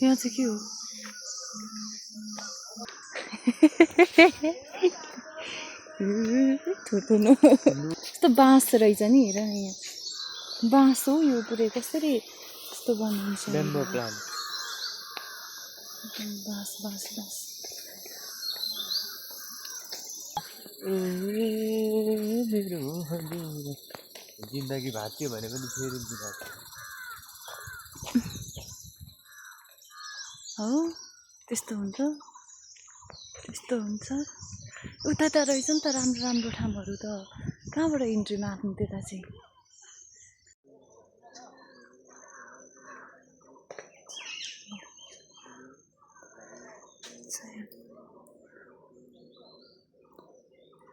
यहाँ चाहिँ के हो ठुल्ठुलो यस्तो बाँस रहेछ नि हेर न यहाँ बाँस हो यो पुरै कसरी यस्तो बनाउँछ बेम्बो प्लान्ट बाँस बाँस बाँस जिन्दगी भाँच्यो भने पनि फेरि भाँच्यो हो त्यस्तो हुन्छ उता त रहेछ नि त राम्रो राम्रो ठाउँहरू त कहाँबाट इन्ट्री माग्नु त्यता चाहिँ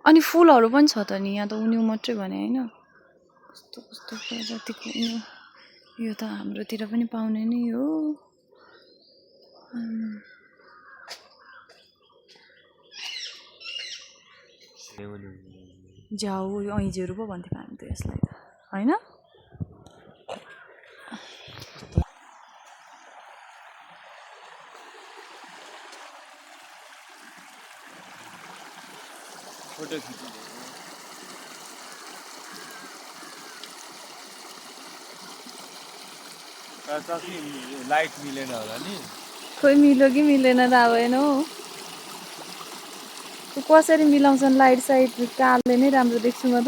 अनि फुलहरू पनि छ त नि यहाँ त उन्यु मात्रै भने होइन कस्तो कस्तो प्रजातिको उन्यु यो त हाम्रोतिर पनि पाउने नै हो जाऊ यो ऐँजीहरू पो भन्थ्यो हामी त यसलाई त होइन फोटो खिच्नु लाइट मिलेन होला नि खोइ मिल्यो कि मिलेन थाहा भएन हो कसरी मिलाउँछन् लाइट साइड कालले नै राम्रो देख्छु म त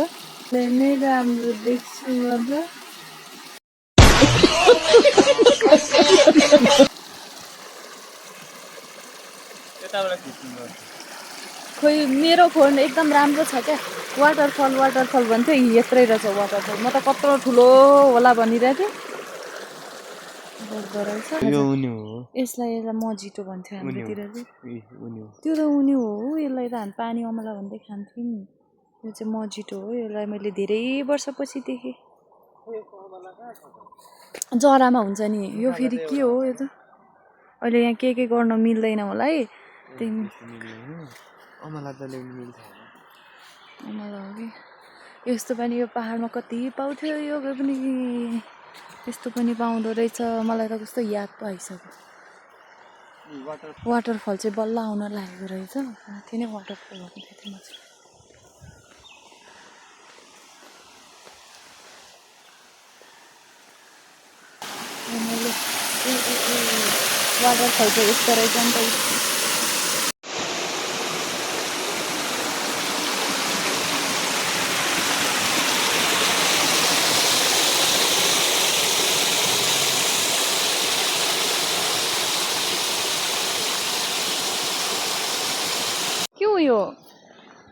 खोइ मेरो फोन एकदम राम्रो छ क्या वाटरफल भन्थ्यो यत्रै रहेछ वाटरफल म त कत्रो ठुलो होला भनिरहेको थिएँ यसलाई मजिटो भन्थ्यो हाम्रोतिर चाहिँ त्यो त उन्यु हो यसलाई त हामी पानी अमला भन्दै खान्थ्यौँ नि यो चाहिँ मजिटो हो यसलाई मैले धेरै वर्षपछि देखेँ जरामा हुन्छ नि यो फेरि के हो यो त अहिले यहाँ के गर्न मिल्दैन होला है अमला त ल्याउनु मिल्छ अमला हो कि यस्तो पनि यो पाहाडमा कति पाउँथ्यो यो पनि यस्तो पनि पाउँदो रहेछ मलाई त कस्तो याद पो आइसक्यो वाटरफल चाहिँ बल्ल आउन लागेको रहेछ माथि नै वाटरफल भन्दै थिएँ म चाहिँ वाटरफल चाहिँ यस्तो रहेछ नि त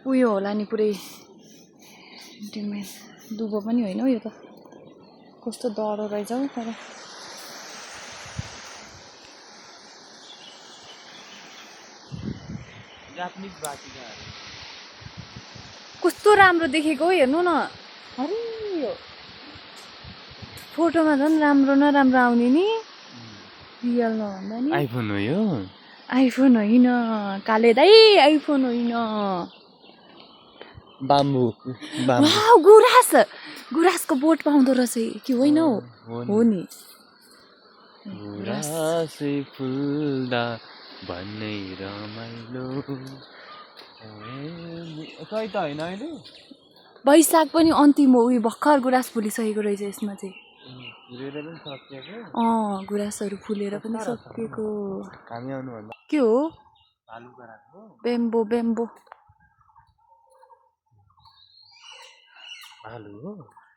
उयो होला नि पुरै दुबो पनि होइन हौ यो त कस्तो डह्रो रहेछ हौ तर कस्तो राम्रो देखेको हेर्नु न हरियो फोटोमा झन् राम्रो न राम्रो आउने नि रियलमा भन्दा नि आइफोन हो यो आइफोन होइन काले दाइ आइफोन होइन बाम्बु गुराँसको बोट पाउँदो रहेछ कि होइन हौ हो नि गुराँसै फुल्दा भन्नै रमाइलो सही त होइन अहिले वैशाख पनि अन्तिम हो उयो भर्खर गुराँस फुलिसकेको रहेछ यसमा चाहिँ गुराँसहरू फुलेर पनि सकिएको के हो बेम्बो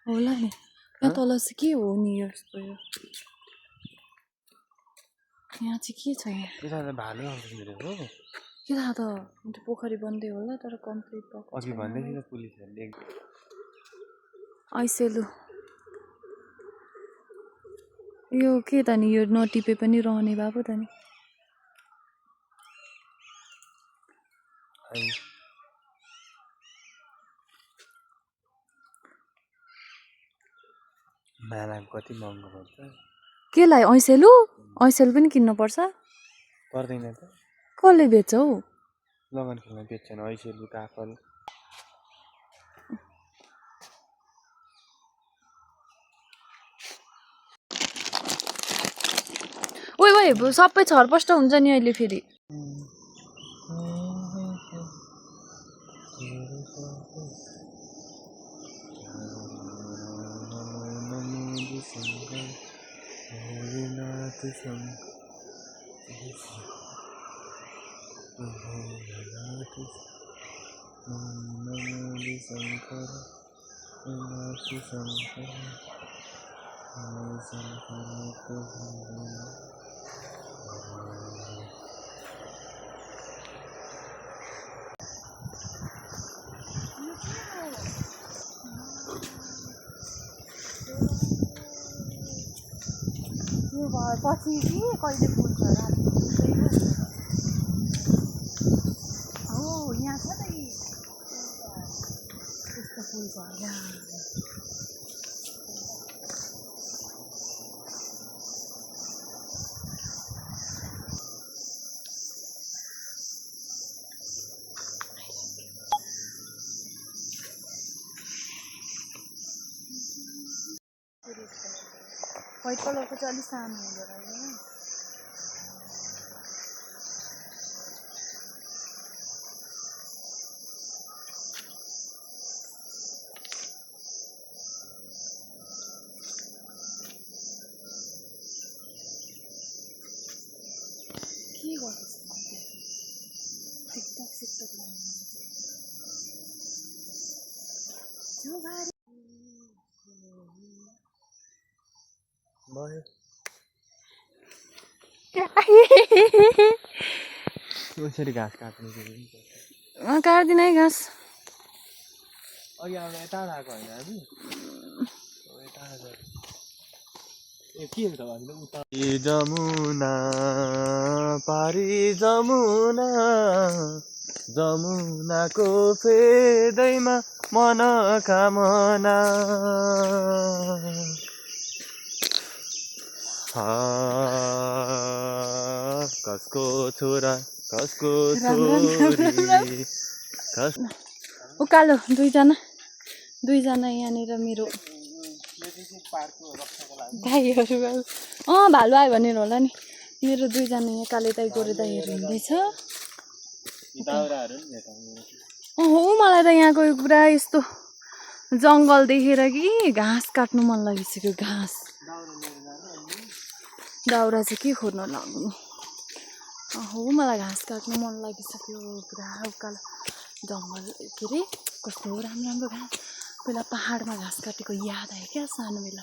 होला नि यहाँ तल चाहिँ के हो नि यस्तो यहाँ चाहिँ के छ यहाँ के थाहा त पोखरी बन्दै होला तर कम्प्लिट भएको ऐसेलु यो के त नि यो नटिपे पनि रहने भए पो त नि कति महँगो पर्छ केलाई ऐसेलु पनि किन्न पर्छ पर्दैन त कसले बेच्छ हौ लगन खेल्न बेच्छन् ऐसेलु काफल खोइ सबै छरपष्ट हुन्छ नि अहिले फेरि पछि कि कहिले फुल्छ राति हो यहाँ छ त यस्तो फुल्छ व्हाइट कलरको चाहिँ अलिक सानो हुँदो रहेछ के गर्दैछ टिकटक सिकटक यसरी घाँस काट्नु काट्दिन है घाँस अघि आउँदा यताबाट आएको होइन हामी के हुन्छ भन्दा उता जमुना पारी जमुना जमुनाको फेदैमा मनोकामना कसको छोरा कसको छोरी उकालो दुईजना यहाँनिर मेरो गाईहरू भालु आयो भनेर होला नि मेरो दुईजना यहाँ कालेदाई गोरेदाईहरू हिँड्दैछ हो मलाई त यहाँको पुरा यस्तो जङ्गल देखेर कि घाँस काट्नु मन लागिसक्यो घाँस दाउरा चाहिँ के खोज्न लाग्नु हो मलाई घाँस काट्नु मन लागिसक्यो पुरा उकालो जङ्गल के अरे कस्तो राम्रो राम्रो घाँस पहिला पहाडमा घाँस काटेको याद आयो क्या सानो बेला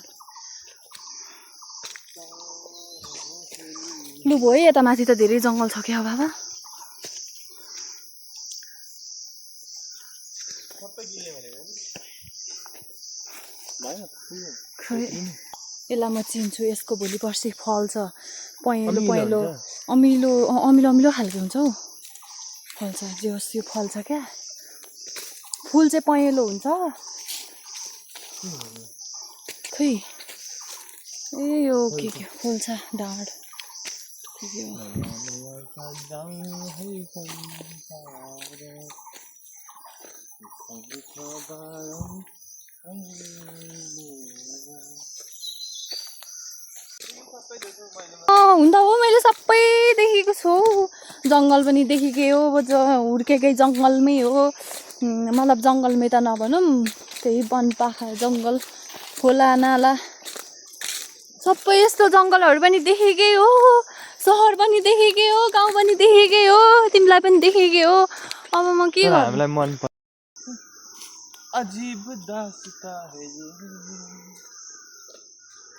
लु भयो यता माथि त धेरै जङ्गल छ क्या बाबा खै यसलाई म चिन्छु यसको भोलि पर्सि फल्छ पहेँलो पहेँलो अमिलो अमिलो अमिलो खालको हुन्छ हौ फल्छ जे होस् यो फल्छ क्या फुल चाहिँ पहेँलो हुन्छ खै ए यो के फुल्छ डाँड हुन त हो मैले सबै देखेको छु जङ्गल पनि देखेकै हो हुर्केकै जङ्गलमै हो मतलब जङ्गलमै त नभनौँ त्यही वनपाखा जङ्गल खोला नाला सबै यस्तो जङ्गलहरू पनि देखेकै हो सहर पनि देखेकै हो गाउँ पनि देखेकै हो तिमीलाई पनि देखेकै हो अब म के गर्नु हामीलाई मन पर्छ अजीब दास्ता है ये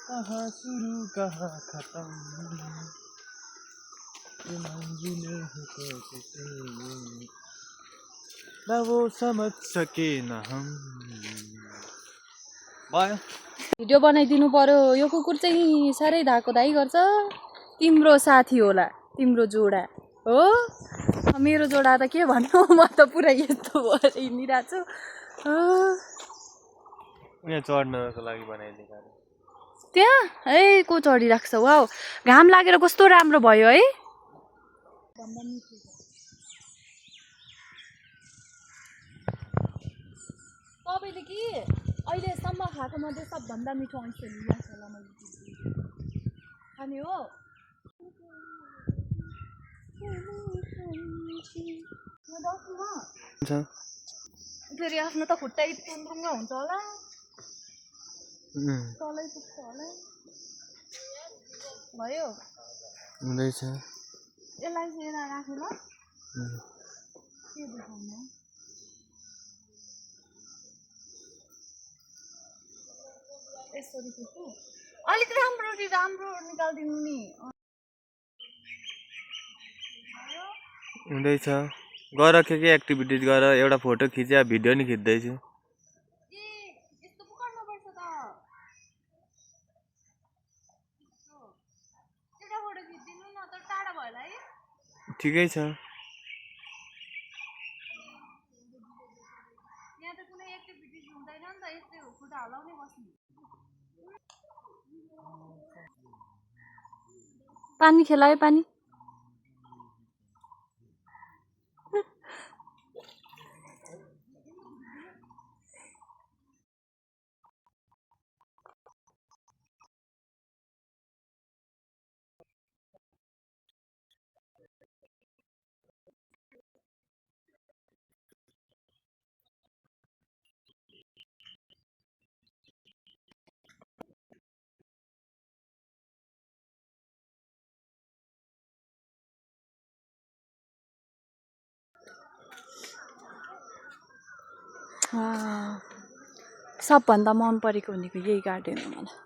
कहाँ सुरु कहाँ खत्म ये मंजिलें हैं कैसे ना वो समझ सके ना हम भयो भिडियो बनाइदिनु पर्यो यो कुकुर चाहिँ साह्रै धाको धाइ गर्छ तिम्रो साथी होला तिम्रो जोडा हो मेरो जोडा त के भन्नु म त पुरा यस्तो भएर हिँडिरहेको छु यहाँ चढ्नको लागि बनाइदिएको त्यहाँ है को चढिरहेको छ वाउ घाम लागेर कस्तो राम्रो भयो है तपाईँले कि अहिलेसम्म खाएको मध्ये सबभन्दा मिठो ऐँसे लिएको होला मैले खाने हो फेरि आफ्नो त खुट्टा टुङ्गुङ्ग हुन्छ होला तलै पुग्छ होला भयो हुँदैछ यसलाई चाहिँ यता राख्नु ल के देखाउनु यसरी खिच्नु अलिक राम्रो निकालिदिनु नि हुँदैछ गर के एक्टिभिटिज गर एउटा फोटो खिच्या भिडियो नि खिच्दैछु ठिकै छ पानी खेलायो पानी सबभन्दा मन परेको भनेको यही गार्डन हो मलाई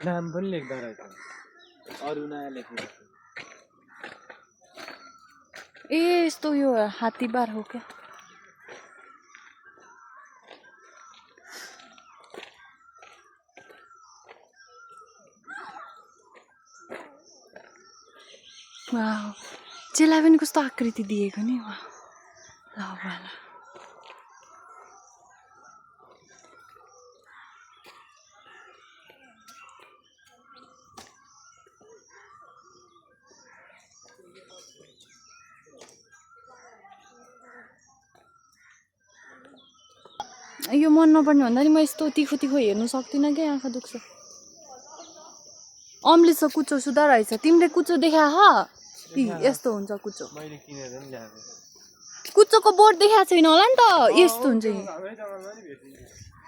नाम पनि लेख्दा रहेछ अरु नयाँ लेख्नु ए यस्तो यो हात्तीबार हो क्या वाउ जेलाई पनि कस्तो आकृति दिएको नि वाउ लाउवाला यो मन नपर्ने भन्दा नि म यस्तो तिखो हेर्नु सक्दिनँ क्या आँखा दुख्छ अम्लिसो कुचो सुधा रहेछ तिमीले कुचो देखा यस्तो हुन्छ कुचो मैले किनेर नि ल्याएको कुचोको बोर्ड देखाएको छैन होला नि त यस्तो हुन्छ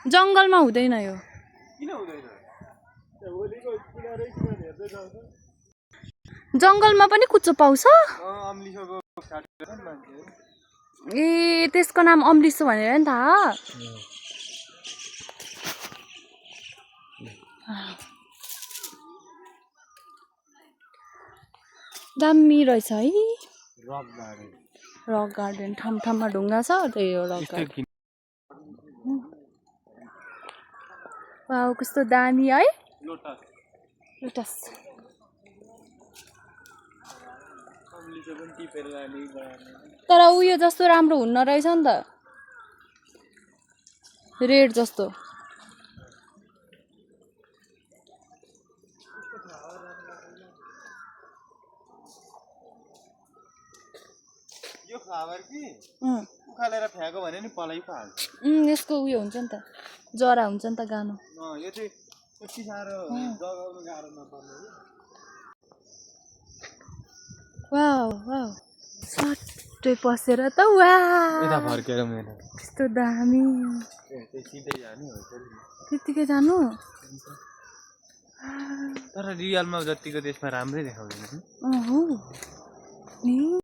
जङ्गलमा हुँदैन यो किन हुँदैन जङ्गलमा पनि कुचो पाउँछ अम्लिसोको ए त्यसको नाम अम्लिसो भनेर नि थाहा दामी रहेछ है रक गार्डन ठाउँ ठाउँमा ढुङ्गा छ त्यही हो रक गार्डन वाउ कस्तो दामी है लोटस तर उयो जस्तो राम्रो हुन्न रहेछ नि त रेड जस्तो यो फ्लावर कि उखालेर फ्याँको भने नि पलाइ पो हाल्छ यसको उयो हुन्छ नि त जरा हुन्छ नि त गानो यो चाहिँ यति साह्रो जगाउनु गाह्रो नपर्ने वाउ वाउ सट्टै पसेर त वाउ यता फर्केर मेरो कस्तो दामी सिधै जानु हो त्यतिकै जानु तर रियलमा जतिको त्यसमा राम्रै देखाउँदैन हो नि